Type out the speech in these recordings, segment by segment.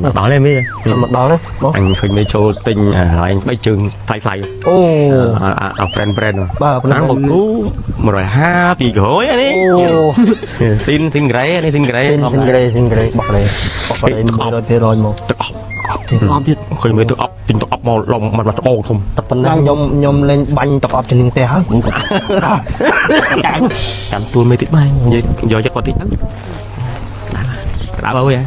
មកដល់ទេមេ មកដល់ទេបង អញឃើញមេចូលទិញអាកន្លែងបីជើងថ្លៃថ្លៃ អូ អា friend friend បាទ អាមកគូ150 200អានេះ អូ ស៊ីនស៊ីនក្រេនេះស៊ីនក្រេ ស៊ីនស៊ីនក្រេស៊ីនក្រេបោះក្រេបោះក្រេ100%មក ទឹកអប់ អមទៀត ឃើញមេទឹកអប់ទិញទឹកអប់មកឡំមកត្បូងធំ តែប៉ុណ្ណឹងខ្ញុំខ្ញុំលេងបាញ់ទឹកអប់ជំនាញផ្ទះហើយ ចាំទួលមេតិចបាយនិយាយយកចិត្តគាត់តិចទៅក្តាប់អើយ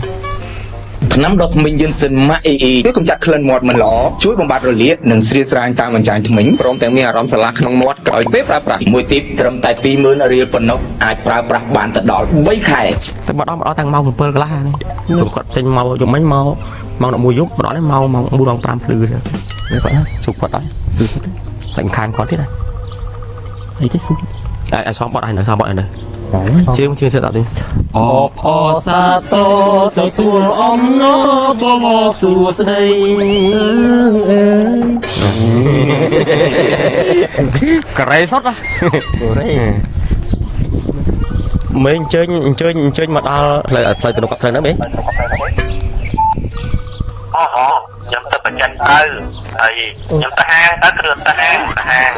ថ្នាំដុសធ្មេញយិនសិនម៉ាក់អ៊ីអ៊ីជួយកម្ចាត់ក្លិនមាត់មិនល្អជួយបំបត្តិរលាកនិងស្រាលស្រាញតាមអញ្ចាញធ្មេញព្រមទាំងមានអារម្មណ៍ស្រឡះក្នុងមាត់ក្រោយពេលប្រើប្រាស់មួយទីបត្រឹមតែ20000រៀលប៉ុណ្ណោះអាចប្រើប្រាស់បានទៅដល់3ខែ តែមកដល់មកដល់តាំងម៉ោង7កន្លះនេះព្រោះគាត់ចេញមកយប់មិញមកម៉ោង11យប់មកដល់នេះម៉ោងម៉ោង4ម៉ោង5ភ្លឺនេះគាត់ណាសុខគាត់ហើយសុខគាត់ខ្លាញ់ខានគាត់ទៀតណា អីទេស៊ូ អាយសំបត់ហើយនៅសំបត់ហើយនៅជឿងជឿងសិតអត់ទេ អបអសាទរទទួលអំណរបបសួស្តី ក្រេសុតណា ក្រេ មេអញ្ជើញអញ្ជើញអញ្ជើញមកដល់ផ្លូវផ្លូវទៅកប់ស្រូវហ្នឹងមេ អូហូខ្ញុំទៅបញ្ចិនទៅហើយខ្ញុំទៅហាងទៅគ្រឿងទៅហាងទៅហាង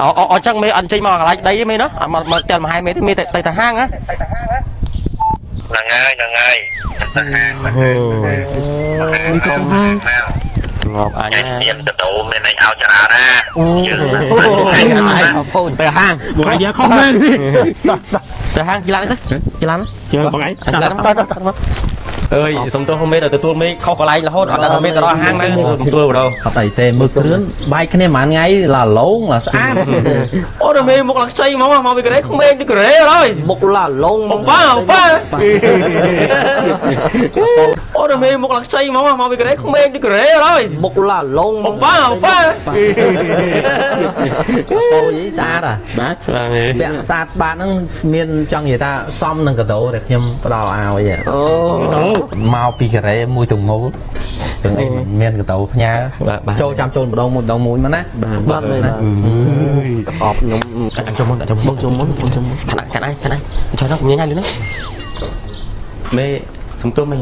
អូអូអញ្ចឹងមេអត់ចេញមកកន្លែងដីទេមេណាអត់មកមកតែលមហាយមេទេមេទៅទៅហាងណា ហ្នឹងហើយហ្នឹងហើយខ្ញុំទៅហាងទៅហាង នេះទៅហាង ងាប់អញ ថ្ងៃមានកដោមានអីឲ្យច្រើនណាយើង ទៅហាង បងឯងយកខុសមែន ទៅហាងជិះឡានទៅជិះឡាន ជើបងឯង ជិះឡានទៅទៅទៅអើយសុំទោសមេដល់ទទួលមេខុសកន្លែងរហូតអត់ដល់មេទៅដល់ហាងនៅទទួលបដ អត់អីទេមើលគ្រឿងបែកគ្នាប្រហែលថ្ងៃឡាឡងឡាស្អាត អូដល់មេមុខឡើងខ្ចីហ្មងមកពីកូរ៉េក្មេងពីកូរ៉េហើយ មុខឡាឡង អូប៉ាអូប៉ាអូដល់មេមុខឡើងខ្ចីហ្មងមកពីកូរ៉េក្មេងពីកូរ៉េហើយ មុខឡាឡង អូប៉ាអូប៉ា អូយស្អាតហ่ะ បាទ បាទមេ ពាក់ស្អាតបាតហ្នឹងមានចង់និយាយថាសមនឹងកដោដែលខ្ញុំផ្ដល់ឲ្យ អូ មកពីកូរ៉េមួយទាំងមូលទាំងអីមានកដោផ្ញើចូលចាំចូលម្ដងមួយម្ដងមួយមកណា បាទ បាទបាទទឹកអប់ខ្ញុំ អញចូលមុនអញចូលមុន បងចូលមុនបងចូលមុន ខាងខាងឯងខាងឯងចូលទៅញ៉ៃលឿនណាមេសុំទោសមេ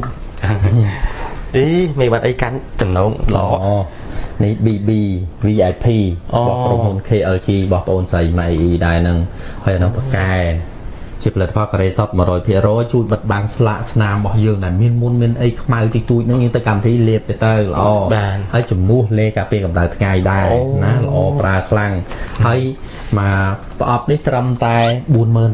អីមេបាត់អីកាន់ចំណងល្អ អូនេះ BB VIP របស់ក្រុមហ៊ុន KLG របស់បងអូនស្រីម៉ៃអ៊ីដែរហ្នឹងហើយអានោះប៉កែជាផលិតផលកូរ៉េសុត100%ជួយបិទបាំងស្លាកស្នាមរបស់យើងដែលមានមុនមានអីខ្មៅតិចតួចហ្នឹងយើងទៅកម្មវិធីលាបទៅទៅល្អហើយជំនួសលេការពារកម្ដៅថ្ងៃដែរណាល្អប្រើខ្លាំងហើយមកប្រអប់នេះត្រឹមតែ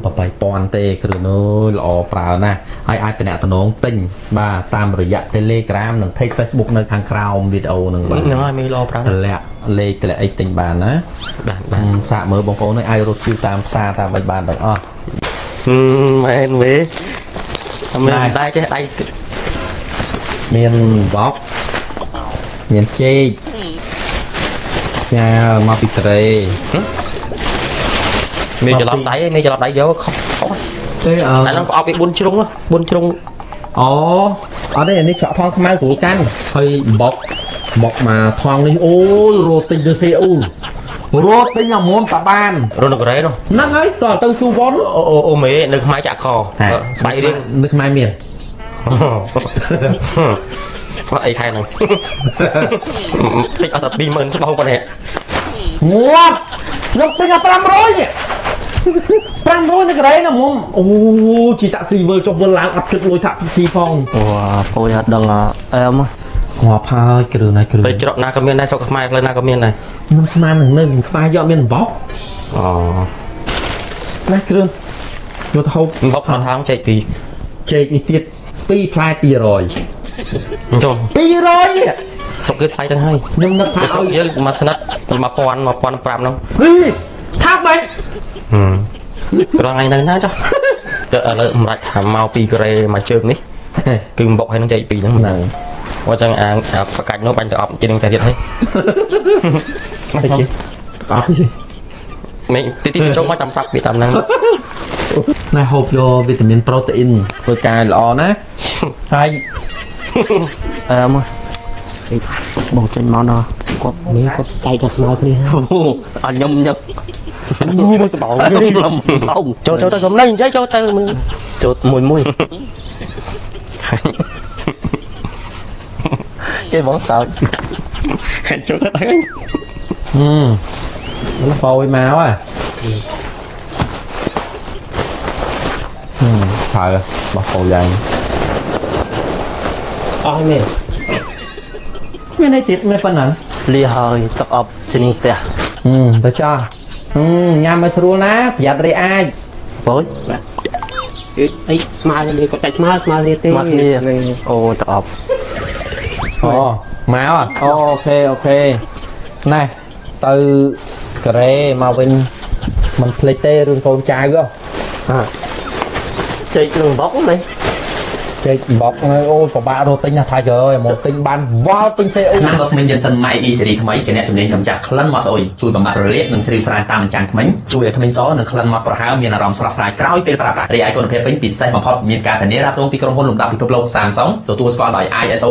48000ទេគ្រឿងអើយល្អប្រើណាស់ហើយអាចតំណតំណងទិញបាទតាមរយៈ Telegram និង Page Facebook នៅខាងក្រោមវីដេអូហ្នឹងបាទ ហ្នឹងហើយមេល្អប្រើ តម្លាក់លេខតម្លាក់អីទិញបានណា បាទបាទ សាកមើលបងប្អូននេះអាចរត់ជិះតាមផ្សារតាមអីបានទាំងអស់ មែនវេមានដៃចេះដៃ មានបោកមានចេកញ៉ាមកពីត្រេ មេច្រឡំដៃមេច្រឡំដៃយកខុសខុស ទេអឺ អាហ្នឹងប្រអប់វា4ជ្រុង4ជ្រុង អូអត់ទេអានេះច្រកថងខ្មៅស្រួលកាន់ហើយបោកមកមកថងនេះអូយរត់ទិញទៅសេអ៊ូលរត់ទិញអាមុំតាបាន រត់នៅកូរ៉េនោះ ហ្នឹងហើយតើទៅស៊ូវ៉ុន អូអូអូមេនៅខ្មែរចាក់ខបាយរៀង នៅខ្មែរមាន គាត់អីខែហ្នឹងតិចអត់តែ20000ស្បោងគាត់នេះ ងាប់ខ្ញុំទិញអា500នេះ500នៅកូរ៉េណាមុំអូជីតាក់ស៊ីវិលចុះវិលឡើងអត់គិតលុយតាក់ស៊ីផង អូពូអត់ដឹងអែម ងាប់ហើយគ្រឿងណាគ្រឿង ទៅច្រកណាក៏មានដែរស្រុកខ្មែរផ្លូវណាក៏មានដែរ ខ្ញុំស្មាននឹងនៅខ្មែរយកមានបោក អូ ណាគ្រឿងយកទៅហូប បោកមកថងចេកពី ចេកនេះទៀត2ផ្លែ200 ចុះ 200នេះ ស្រុកគេថ្លៃទាំងហើយ ខ្ញុំនឹកថា ស្រុកយើងមួយស្និត1000 1500ហ្នឹង ហីថាបែក ត្រង់ថ្ងៃនៅណាចុះទៅឥឡូវសម្រាប់ថាមកពីកូរ៉េមួយជើងនេះគឺបុកហើយនឹងចែកពីរហ្នឹង ហ្នឹង អញ្ចឹងអាប្រកាច់នោះបាញ់ទៅអប់ជាងតែទៀតហើយ មកជិះអប់ជិះ មេទីទីចូលមកចាំប្រាប់ពីតាមហ្នឹង ណាហូបយកវីតាមីនប្រូតេអ៊ីនធ្វើកាយល្អណាហើយ អែមបងចេញមកដល់គាត់ នេះគាត់ចែកតែស្មើគ្នា អត់ខ្ញុំញឹក មកសបោ លំឡង ចូលចូលទៅកុំលេងនិយាយចូលទៅ ចូលមួយមួយ គេបងសើច ចូលទៅទៅ ហឹមបោយមកហ่ะហឹមត្រូវបោះបោយយ៉ាង អស់មែន មានអីទៀតមានប៉ុណ្ណឹង លាហើយទឹកអប់ជនីផ្ទះ ហឹមទៅចាហឹមញ៉ាំឲ្យស្រួលណាប្រយ័ត្នរីអាច បោយ អីស្មើគ្នាគាត់តែស្មើស្មើគ្នាទេ មកគ្នាអូទឹកអប់ អូមកអូខេអូខេណែទៅការ៉េមកវិញមិនភ្លេចទេរឿងកូនចៅហ៎ ចេកនឹងបុកនេះ ចេកបកអូយពិបាករកទិញណាស់ថាយអើយមកទិញបានវល់ពេញសេអ៊ូ ថ្នាំដុសធ្មេញយិនសិនម៉ៃអ៊ីសេរីថ្មីជាអ្នកជំនាញកម្ចាត់ក្លិនមាត់ស្អុយជួយបំបាត់រលាកនិងស្រីវស្រាយតាមអញ្ចាំងធ្មេញជួយឲ្យធ្មេញសនិងក្លិនមាត់ប្រហើរមានអារម្មណ៍ស្រស់ស្រាយក្រោយពេលប្រើប្រាស់រីឯគុណភាពវិញពិសេសបំផុតមានការធានារ៉ាប់រងពីក្រុមហ៊ុនលំដាប់ពិភពលោក Samsung ទទួលស្គាល់ដោយ ISO